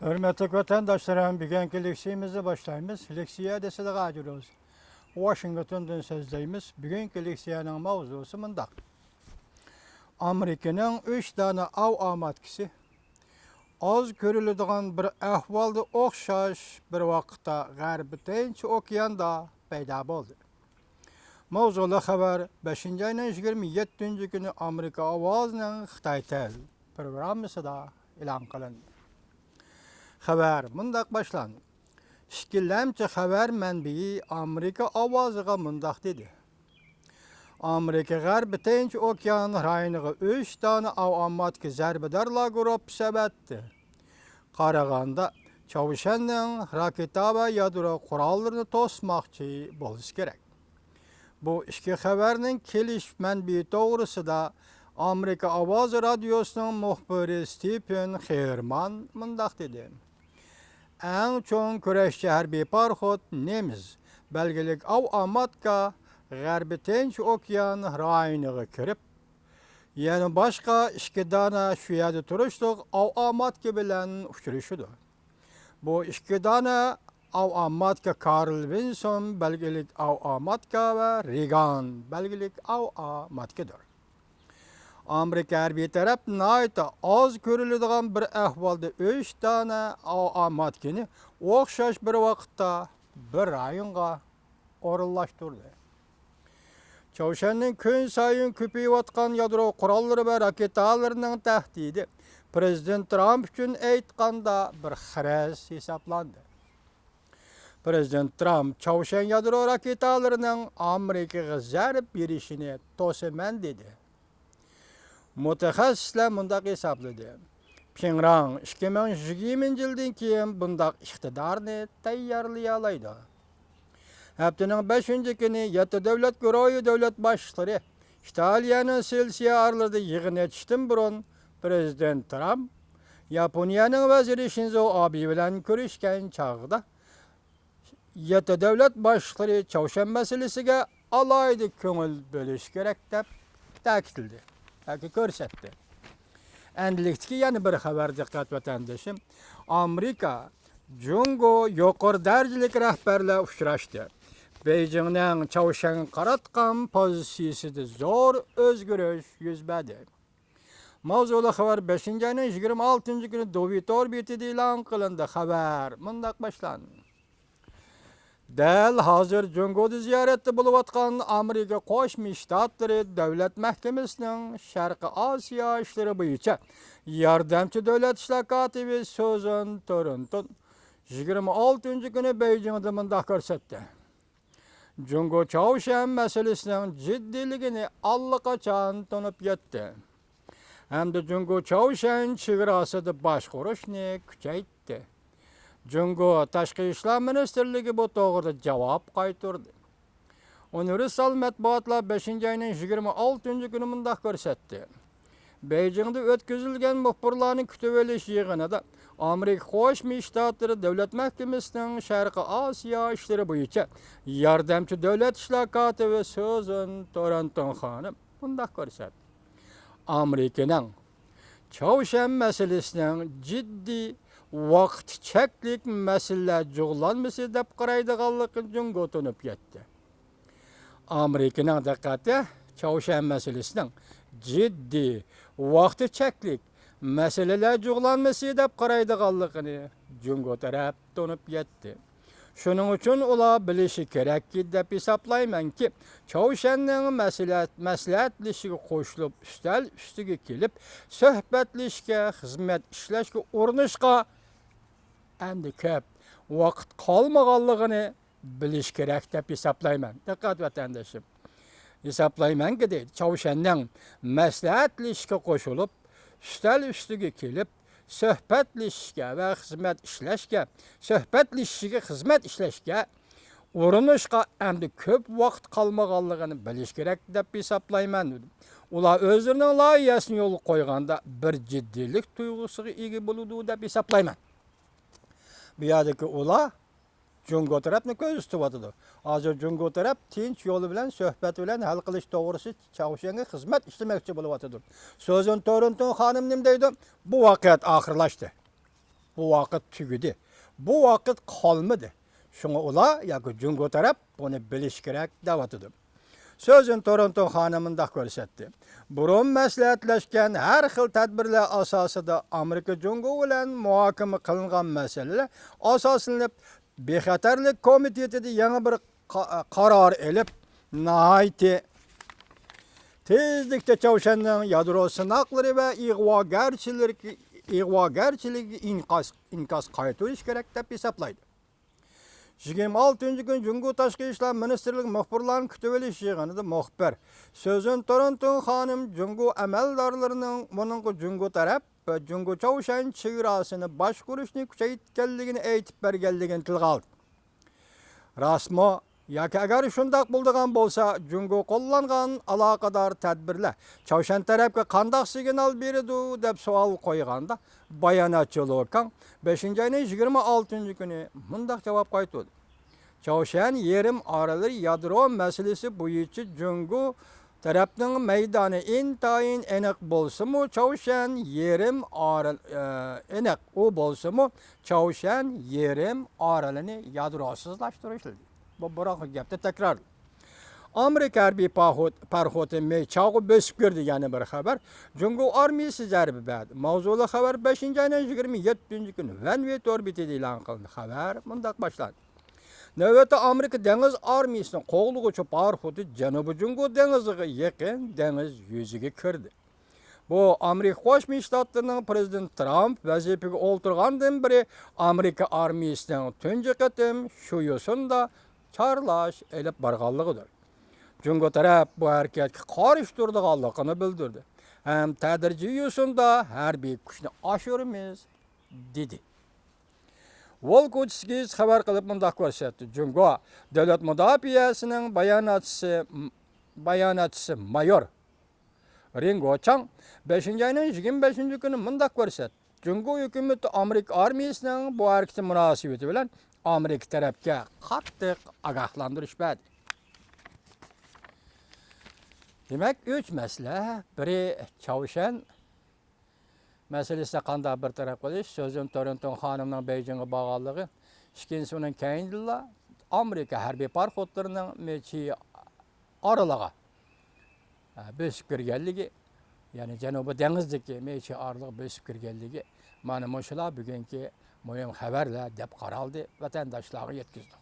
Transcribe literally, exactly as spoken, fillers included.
ھۆرمەتلىك ۋەتەنداشلىرىم، بۈگۈنكى لېكسىيىمىزنى باشلايمىز. لېكسىيە دېسىدىغا ھاجىرىز. ۋاشىنگتوندىن سۆزلەيمىز. بۈگۈنكى لېكسىيەنىڭ ماۋزۇسى مۇنداق. ئامېرىكىنىڭ ئۈچ دانە ئاۋ ئاماتكىسى ئاز كۆرۈلىدىغان بىر ئەھۋالدا ئوخشاش بىر ۋاقىتتا غەربىي تىنچ ئوكياندا پەيدا بولدى. ماۋزۇلۇق خەۋەر بەشىنچى ئاينىڭ يىگىرمە يەتتىنچى كۈنى ئامېرىكا ئاۋازىنىڭ خىتاي تىل پروگراممىسىدا ئېلان قىلىندى. خەۋەر مۇنداق باشلاندى. ئىككىلەمچى خەۋەر مەنبىيى ئامېرىكا ئاۋازىغا مۇنداق دېدى: ئامېرىكا غەربىي تىنچ ئوكيان رايونىغا ئۈچ دانە ئاۋ ئاماتكا زەربىدارلار گۇرۇپپىسى ئەۋەتتى. قارىغاندا، چاۋشيەننىڭ راكېتا ۋە يادرو قوراللىرىنى توسماقچى بولسا كېرەك. بۇ ئىككى خەۋەرنىڭ كېلىش مەنبىيى توغرىسىدا ئامېرىكا ئاۋازى رادىيوسىنىڭ مۇخبىرى ستېفېن خېرمان مۇنداق دېدى: ئەڭ چوڭ كۈرەشچى ھەربىي پاراخوت نېمىز بەلگىلىك ئاۋ ئاماتكا غەربىي تىنچ ئوكيان رايونىغا كىرىپ، يەنە باشقا ئىككى دانە شۇ يەردە تۇرۇشلۇق ئاۋ ئاماتكا بىلەن ئۇچرىشىدۇ. بۇ ئىككى دانە ئاۋ ئاماتكا كارل ۋىنسون بەلگىلىك ئاۋ ئاماتكا ۋە رېگان بەلگىلىك ئاۋ ئاماتكىدۇر. ئامېرىكا ھەربىي تەرەپ ناھايىتى ئاز كۆرۈلىدىغان بىر ئەھۋالدا ئۈچ دانە ئاۋ ئاماتكىنى ئوخشاش بىر ۋاقىتتا بىر رايونغا ئورۇنلاشتۇردى. چاۋشيەننىڭ كۈنسايىن كۆپىيىۋاتقان يادرو قوراللىرى ۋە راكېتالىرىنىڭ تەھدىتى پىرېزىدېنت ترامپ ئۈچۈن ئېيتقاندا بىر خىرىس ھېسابلاندى. پىرېزىدېنت ترامپ چاۋشيەن يادرو راكېتالىرىنىڭ ئامېرىكىغا زەربە بېرىشىنى توسىمەن دېدى. مۇتەخەسسىسلەر مۇنداق ھېسابلىدى: پىڭران ئىككى مىڭ يىگىرمىنچى يىلدىن كېيىن بۇنداق ئىقتىدارنى تەييارلىيالايدۇ. ھەپتىنىڭ بەشىنچى كۈنى يەتتە دۆلەت گۇرۇھى دۆلەت باشلىقلىرى ئىتالىيەنىڭ سېلسىيە ئارىلىدا يىغىن ئېچىشتىن بۇرۇن پىرېزىدېنت ترامپ ياپونىيەنىڭ ۋەزىرى شىنزو ئابې بىلەن كۆرۈشكەن چاغدا، يەتتە دۆلەت باشلىقلىرى چاۋشيەن مەسىلىسىگە ئالاھىدە كۆڭۈل بۆلۈشى كېرەك، دەپ تەكىتلىدى ياكى كۆرسەتتى. ئەمدىلىكتىكى يەنە بىر خەۋەر، دىققەت ۋەتەندىشىم. ئامېرىكا، جۇڭگو يۇقىرى دەرىجىلىك رەھبەرلەر ئۇچراشتى. بېيجىڭنىڭ چاۋشيەنگە قاراتقان پوزىتسىيىسىدە زور ئۆزگىرىش يۈز بەردى. ماۋزۇلۇق خەۋەر بەشىنچى ئاينىڭ يىگىرمە ئالتىنچى كۈنى دۇۋى تور بېتىدە ئېلان قىلىندى. خەۋەر مۇنداق باشلاندى. دەل ھازىر جۇڭگودا زىيارەتتە بولۇۋاتقان ئامېرىكا قوشما شتاتلىرى دۆلەت مەھكىمىسىنىڭ شەرقىي ئاسىيا ئىشلىرى بويىچە ياردەمچى دۆلەت ئىشلار كاتىپى سۇزان تورنتون يىگىرمە ئالتىنچى كۈنى بېيجىڭدا مۇنداق كۆرسەتتى: جۇڭگو چاۋشيەن مەسىلىسىنىڭ جىددىيلىكىنى ئاللىقاچان تونۇپ يەتتى ھەمدە جۇڭگو چاۋشيەن چېگراسىدا باشقۇرۇشنى كۈچەيتتى. جۇڭگو تاشقى ئىشلار مىنىستىرلىكى بۇ توغرىدا جاۋاب قايتۇردى. ئۇنىۋېرسال مەتبۇئاتلار بەشىنچى ئاينىڭ يىگىرمە ئالتىنچى كۈنى مۇنداق كۆرسەتتى: بېيجىڭدا ئۆتكۈزۈلگەن مۇخبىرلارنى كۈتۈۋېلىش يىغىنىدا ئامېرىكا قوشما شتاتلىرى دۆلەت مەھكىمىسىنىڭ شەرقىي ئاسىيا ئىشلىرى بويىچە ياردەمچى دۆلەت ئىشلار كاتىپى سۇزان تورنتون خانىم مۇنداق كۆرسەتتى: ئامېرىكىنىڭ چاۋشيەن مەسىلىسىنىڭ جىددىي ۋاقىت چەكلىك مەسىلىلەر جۇغلانمىسى دەپ قارايدىغانلىقىنى جۇڭگو تونۇپ يەتتى. ئامېرىكىنىڭ، دىققەت، چاۋشيەن مەسىلىسىنىڭ جىددىي ۋاقتى چەكلىك مەسىلىلەر جۇغلانمىسى دەپ قارايدىغانلىقىنى جۇڭگو تەرەپ تونۇپ يەتتى. شۇنىڭ ئۈچۈن ئۇلار بىلىشى كېرەككى دەپ ھېسابلايمەنكى، چاۋشيەننىڭ مەسلىھەت، مەسلىھەتلىشىشىگە قوشۇلۇپ، ئۈستەل ئۈستىگە كېلىپ سۆھبەتلىشىشكە، خىزمەت ئىشلەشكە ئۇرۇنۇشقا ئەمدى كۆپ ۋاقىت قالمىغانلىقىنى بىلىش كېرەك دەپ ھېسابلايمەن. دىققەت ۋەتەندىشىم. ھېسابلايمەنكى، دەيدۇ، چاۋشيەننىڭ مەسلىھەتلىشىشكە قوشۇلۇپ، ئۈستەل ئۈستىگە كېلىپ سۆھبەتلىشىشكە ۋە خىزمەت ئىشلەشكە، سۆھبەتلىشىشىگە، خىزمەت ئىشلەشكە ئۇرۇنۇشقا ئەمدى كۆپ ۋاقىت قالمىغانلىقىنى بىلىش كېرەك دەپ ھېسابلايمەن. ئۇلار ئۆزلىرىنىڭ لايىھەسىنى يولغا قويغاندا بىر جىددىيلىك تۇيغۇسىغا ئىگە بولىدۇ دەپ ھېسابلايمەن. بۇ يەردىكى ئۇلار جۇڭگو تەرەپنى كۆزىتىۋاتىدۇ. ھازىر جۇڭگو تەرەپ تىنچ يولى بىلەن سۆھبەت بىلەن ھەل قىلىش توغرىسى چاۋشيەنگە خىزمەت ئىشلىمەكچى بولۇۋاتىدۇ. سۇزان تورنتون خانىم نېمە دەيدۇ؟ بۇ ۋەقەت ئاخىرلاشتى. بۇ ۋاقىت تۈگىدى. بۇ ۋاقىت قالمىدى. شۇڭا ئۇلار ياكى جۇڭگو تەرەپ بۇنى بىلىشى كېرەك دەۋاتىدۇ. سۆزىنى تورنتون خانىم مۇنداق كۆرسەتتى. بۇرۇن مەسلىھەتلەشكەن ھەر خىل تەدبىرلەر ئاساسىدا ئامېرىكا جۇڭگو بىلەن مۇھاكىمە قىلىنغان مەسىلىلەر ئاساسلىنىپ، بىخەتەرلىك كومىتېتىدا يېڭى بىر قا-، قارار ئېلىپ، ناھايىتى تېزلىكتە چاۋشيەننىڭ يادرو سىناقلىرى ۋە ئىغۋاگەرچىلىكى، ئىغۋاگەرچىلىكىگە ئىنكاس، ئىنكاس قايتۇرۇش كېرەك دەپ ھېسابلايدۇ. يىگىرمە ئالتىنچى كۈنى جۇڭگو تاشقى ئىشلار مىنىستىرلىكى مۇخبىرلارنى كۈتۈۋېلىش يىغىنىدا مۇخبىر، سۆزىنى تورنتون خانىم جۇڭگو ئەمەلدارلىرىنىڭ بۇنىڭغا جۇڭگو تەرەپ ۋە جۇڭگو چاۋشيەن چېگراسىنى باشقۇرۇشنى كۈچەيتكەنلىكىنى ئېيتىپ بەرگەنلىكىنى تىلغا ئالدى. راستمۇ ياكى ئەگەر شۇنداق بولىدىغان بولسا، جۇڭگو قوللانغان ئالاقىدار تەدبىرلەر چاۋشيەن تەرەپكە قانداق سىگنال بېرىدۇ، دەپ سوئال قويغاندا، باياناتچى لو كاڭ بەشىنچى ئاينىڭ يىگىرمە ئالتىنچى كۈنى مۇنداق جاۋاب قايتۇردى: چاۋشيەن يېرىم ئارىلى يادرو مەسىلىسى بويىچە جۇڭگو تەرەپنىڭ مەيدانى ئىنتايىن ئېنىق بولسىمۇ، چاۋشيەن يېرىم ئارىلى، ئېنىق ئۇ بولسىمۇ، چاۋشيەن يېرىم ئارىلىنى يادروسىزلاشتۇرۇش دېدى. بۇ بۇرۇنقى گەپنى تەكرارلىدى. ئامېرىكا ھەربىي پاخوت-، پاراخوتى مېي چاۋغا بۆسۈپ كىردى، يەنە بىر خەۋەر. جۇڭگو ئارمىيىسى زەربە بەردى. ماۋزۇلۇق خەۋەر بەشىنچى ئاينىڭ يىگىرمە يەتتىنچى كۈنى ۋەنۋې تور بېتىدە ئېلان قىلىندى. خەۋەر مۇنداق باشلاندى. نۆۋەتتە ئامېرىكا دېڭىز ئارمىيىسىنىڭ قوغدىغۇچى پاراخوتى جەنۇبىي جۇڭگو دېڭىزىغا يېقىن دېڭىز يۈزىگە كىردى. بۇ ئامېرىكا قوشما شتاتلىرىنىڭ پىرېزىدېنتى ترامپ ۋەزىپىگە ئولتۇرغاندىن بېرى ئامېرىكا ئارمىيىسىنىڭ تۇنجى قېتىم شۇ يوسۇندا چارلاش ئېلىپ بارغانلىقىدۇر. جۇڭگو تەرەپ بۇ ھەرىكەتكە قارشى تۇرىدىغانلىقىنى بىلدۈردى ھەم تەدرىجىي يوسۇندا ھەربىي كۈچنى ئاشۇرىمىز، دېدى. ۋولكوۋسكىس خەۋەر قىلىپ مۇنداق كۆرسەتتى: جۇڭگو دۆلەت مۇداپىئەسىنىڭ باياناتچىسى، باياناتچىسى مايور رىڭ گوچاڭ بەشىنچى ئاينىڭ يىگىرمە بەشىنچى كۈنى مۇنداق كۆرسەتتى: جۇڭگو ھۆكۈمىتى ئامېرىكا ئارمىيىسىنىڭ بۇ ھەرىكىتى مۇناسىۋىتى بىلەن ئامېرىكا تەرەپكە قاتتىق ئاگاھلاندۇرۇش بەردى. دېمەك، ئۈچ مەسىلە، بىرى چاۋشيەن مەسىلىسىدە قانداق بىر تەرەپ قىلىش، سۆزىنى تورنتون خانىمنىڭ بېيجىڭغا بارغانلىقى، ئىككىنچىسى ئۇنىڭ كەينىدىنلا ئامېرىكا ھەربىي پاراخوتلىرىنىڭ مېي چى ئارىلىغا، ئە، بۆسۈپ كىرگەنلىكى، يەنى جەنۇبىي دېڭىزدىكى مېي چى ئارىلىغا بۆسۈپ كىرگەنلىكى، مانا مۇشۇلار بۈگۈنكى مۇھىم خەۋەرلەر دەپ قارالدى، ۋەتەنداشلارغا يەتكۈزدۇق.